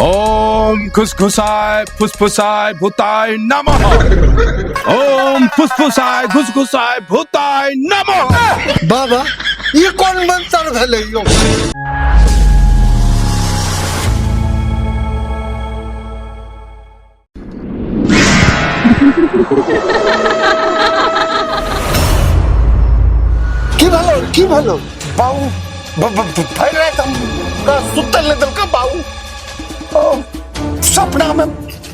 ओम घुसघुसाय फुसफुसाय भूताय नमः। ओम फुसफुसाय घुसघुसाय भूताय नमः। बाबा, ई कोन मंत्र भेलै यौ? की भेलो, की भेलो? बाबू, भरि राति हमरा सुतल नहि देलकै बाबू। ओ, सपना में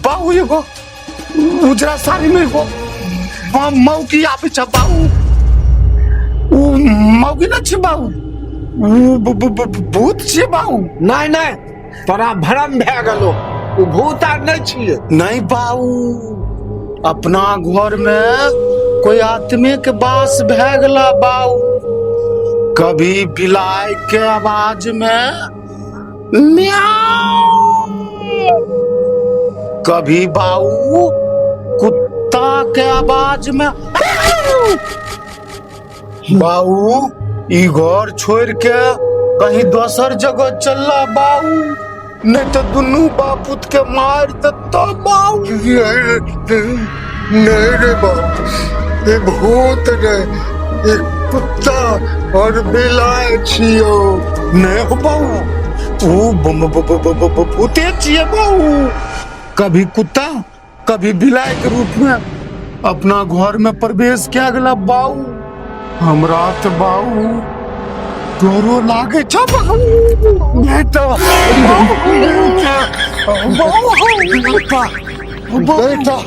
बाबू एगो उजरा साड़ी में एगो मौकी आबै छै बाबू। उ मौकी नहि छै बाबू, उ भूत छै बाबू। नहि नहि, तोरा भ्रम भए गेलो, ओ भूत आर नहि छियै। नहीं बाबू, अपना घर में कोई आदमी के बास भए गेला बाबू। कभी बिलाय के आवाज में म्याऊ, कभी बाबू कुत्ता के आवाज में। बाबू, ई घर छोड़ के कहीं दोसर जगह चलला बाबू, नहीं तो दुनू बापुत के मार देतो बाबू। नहीं नहीं रे बाबू, ये भूत रे, ये कुत्ता और बिलाय छियो। नहीं हो बाबू, ऊ भूते छिए बाबू। कभी कुत्ता कभी बिलाय के रूप में अपना घर में प्रवेश किया गेला बाऊ। हमरा तो बाऊ डरो लागे छ बाऊ। नहीं तो बेटा, बेटा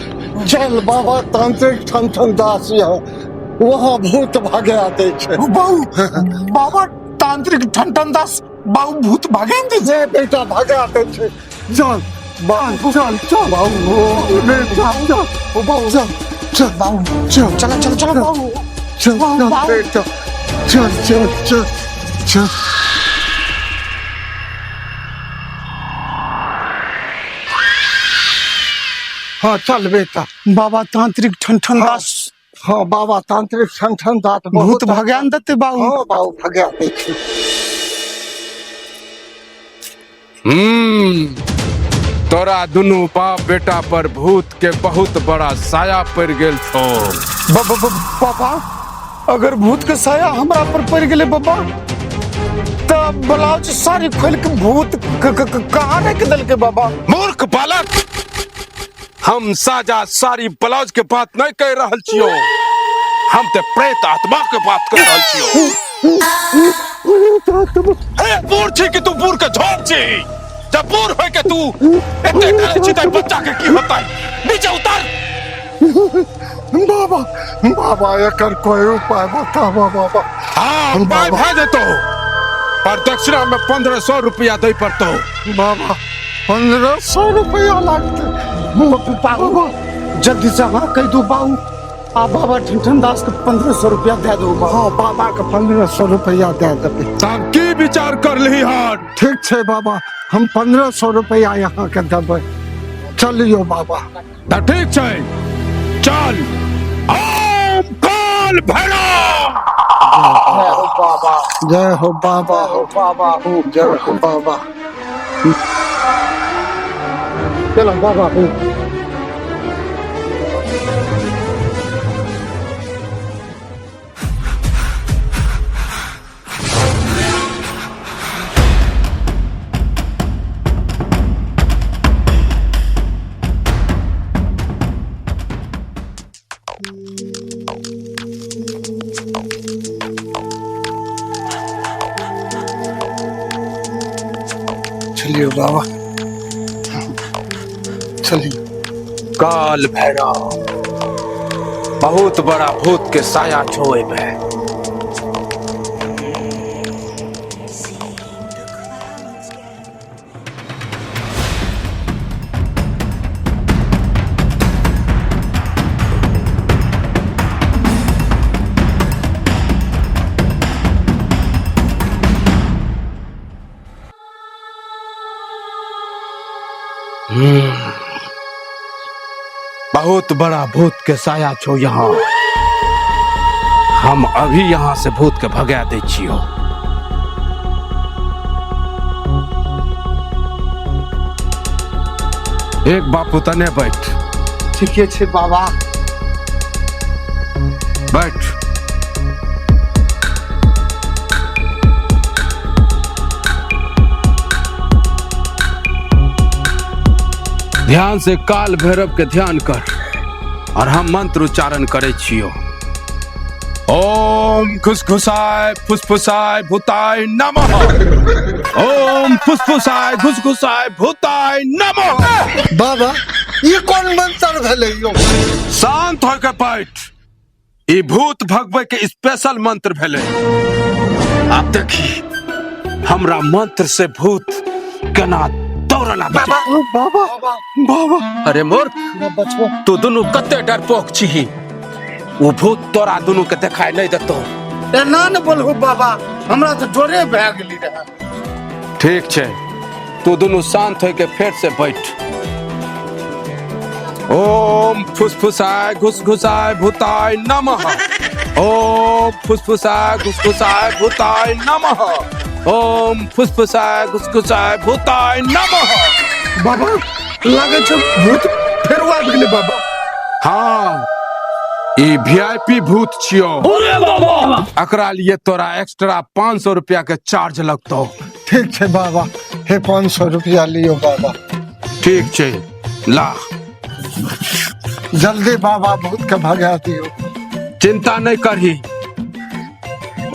चल बाबा तांत्रिक ठन ठन दास यहाँ वहाँ भूत भागे आते छे। बाऊ, बाबा तांत्रिक ठन ठन दास बाऊ भूत भागे दे छे। बेटा भागे आते छे, चल बाऊ, चल चल बाऊ, बेटा चल बाऊ, चल चल बाऊ, चल चलो चलो चलो बाऊ, चल चल बेटा, चल चल चल चल। हाँ चल बेटा। बाबा तांत्रिक ठन ठन दास। हाँ बाबा तांत्रिक ठन ठन दास भूत भगान देते बाबू। हाँ बाबू भगा दे छे। तोरा दुनू बाप बेटा पर भूत के बहुत बड़ा साया पड़ गेल छौ। बाबा, अगर भूत के साया हमरा पर पड़ गेले बाबा, तब ब्लाउज साड़ी खोल के भूत कहाँ रख देलके बाबा? मूर्ख बालक, हम साजा साड़ी ब्लाउज के बात नहीं कह रहल छियो, हम ते प्रेत आत्मा के बात कर रहल छियो। हे बूढ़ छी कि तू बूढ़ के झोर छी? जब बूढ़ होय के तू एते डरे छी त बच्चा के की होतै? नीचे उतर। बाबा, बाबा एकर कोई उपाय बताबो बाबा। हाँ, उपाय भए जेतौ, पर दक्षिणा में 1500 रुपया दै पड़तौ। बाबा 1500 रुपया लागतै। बाबू जल्दी से हाँ कह दो बाबू, आ बाबा ठनठन दास के 1500 रुपया दे दो बाबा। हाँ बाबा के 1500 रुपया दे देबै। तब की विचार कर ली हन? ठीक छै बाबा, हम 1500 रुपया यहाँ के देबै। चलियो बाबा। तऽ ठीक छै, चल। ओम काल भैरव। जय हो बाबा, जय हो बाबा, हो बाबा हो, जय हो बाबा। चलो बाबा हो। चलिए बाबा, चलिए। काल भैरव बहुत बड़ा भूत के साया छो एमे। बहुत बड़ा भूत के साया छो यहाँ। हम अभी यहाँ से भूत के भगा दै छियो। एक बापू तने बैठ। ठीके छै बाबा। बैठ। ध्यान से काल भैरव के ध्यान कर और हम मंत्र उच्चारण करे छियो। ओम घुसघुसाय फुसफुसाय भूताय नमः। ओम फुसफुसाय घुसघुसाय भूताय नमः। बाबा ई कोन मंत्र भेलै यौ? शांत होके बैठ। ई भूत भगबै के स्पेशल मंत्र भेलै। आब देखी हमरा मंत्र से भूत केना दौड़ल आबै छै। बाबा बाबा अरे मूर्ख, तू दुनू कते डरपोक छीही। ओ भूत तोरा दुनू के देखाई नहीं देतो। एना ने बोलहु बाबा, हमरा तऽ डरे भए गेली रहे। ठीक छै, तू दुनू शांत होके फेर से बैठ। ओम फुसफुसाय घुसघुसाय भूताय नमः। ओम फुसफुसाय घुसघुसाय भूताय नमः। ओम फुसफुसाय घुसघुसाय भूताय नमः। बाबा लागै छै भूत फेर आबि गेलै बाबा। हाँ, ई वीआईपी भूत छियो। एकरा लिए तोरा एक्स्ट्रा 500 रुपया के चार्ज लगतो। ठीक छै बाबा, हे 500 रुपया लियो बाबा। ठीक छै, ला। जल्दी बाबा भूत के भगा दियो। चिंता नहीं करही।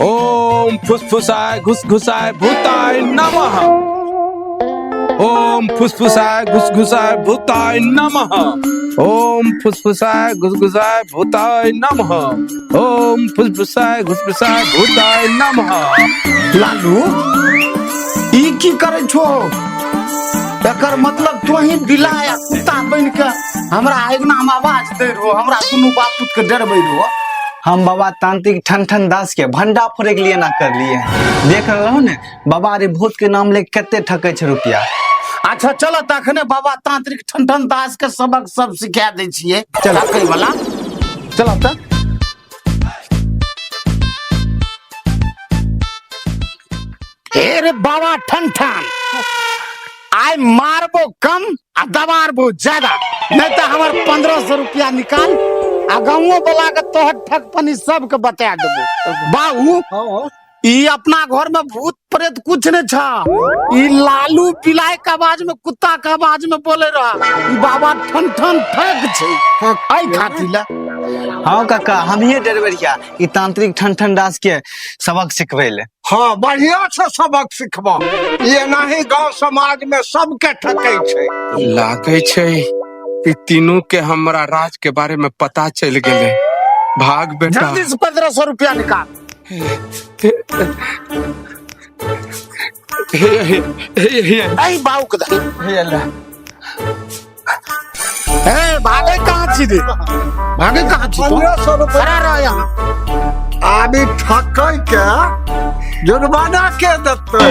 ओम फुसफुसाय घुसघुसाय भूताय नमः। ओम फुसफुसाय घुसघुसाय भूताय नमः। ओम फुसफुसाय घुसघुसाय भूताय नमः। ओम फुसफुसाय घुसघुसाय भूताय नमः। लालू, ई की करै छो? एकर मतलब तोही बिलाय आ कुत्ता बनि के हमरा अङ्गना मे आवाज दै रहो, हमरा दुनू बाप पुत के डरबै रहो। हम बाबा तांत्रिक ठन ठन दास के भंडा फोड़े के लिए ना कर लिए। देख रहा हो ने बाबा, अरे भूत के नाम ले कते ठकै छै रुपया। अच्छा चलो तखने बाबा तांत्रिक ठन ठन दास के सबक सब सिखा दै छियै। चल। ठकै वाला। चलो त। हे रे बाबा ठन ठन, आइ मारबो कम आ दबारबो ज्यादा, नहीं तो हमर 1500 रुपया निकाल आ गाँवो वाला के तोहर ठकपनी सबके बता देबो। बाबू, ई अपना घर में भूत प्रेत कुछ नहीं छा। ई लालू बिलाई के आवाज में, कुत्ता के आवाज में बोले रहा। ई बाबा ठन ठन ठक छै। एहि खातिर ला। हाँ काका, हम ही डरबे रहिया ई तांत्रिक ठन ठन दास के सबक सिखबै ले। हाँ, बढ़िया से सबक सिखबा। ई एनाही गांव समाज में सबके ठकै छै। लागै छै ई तीनू के हमरा राज के बारे में पता चल गेलै। भाग बेटा। जल्दी से 1500 रुपया निकाल। हे हे हे हे। ऐ बाऊ के धरी। हे अल्लाह। ए भागे कहाँ छी रे? भागे कहाँ छी तू? 1500 रुपया। खड़ा रह यहाँ। आबी ठकै के जुर्माना के देतै?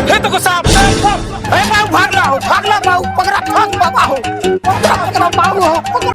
हे तो साहब। ए बाऊ भागला हो, भागला बाऊ, पकड़ा ठग बाबा हो, पकड़ा पकड़ा बाऊ हो, पकड़ा।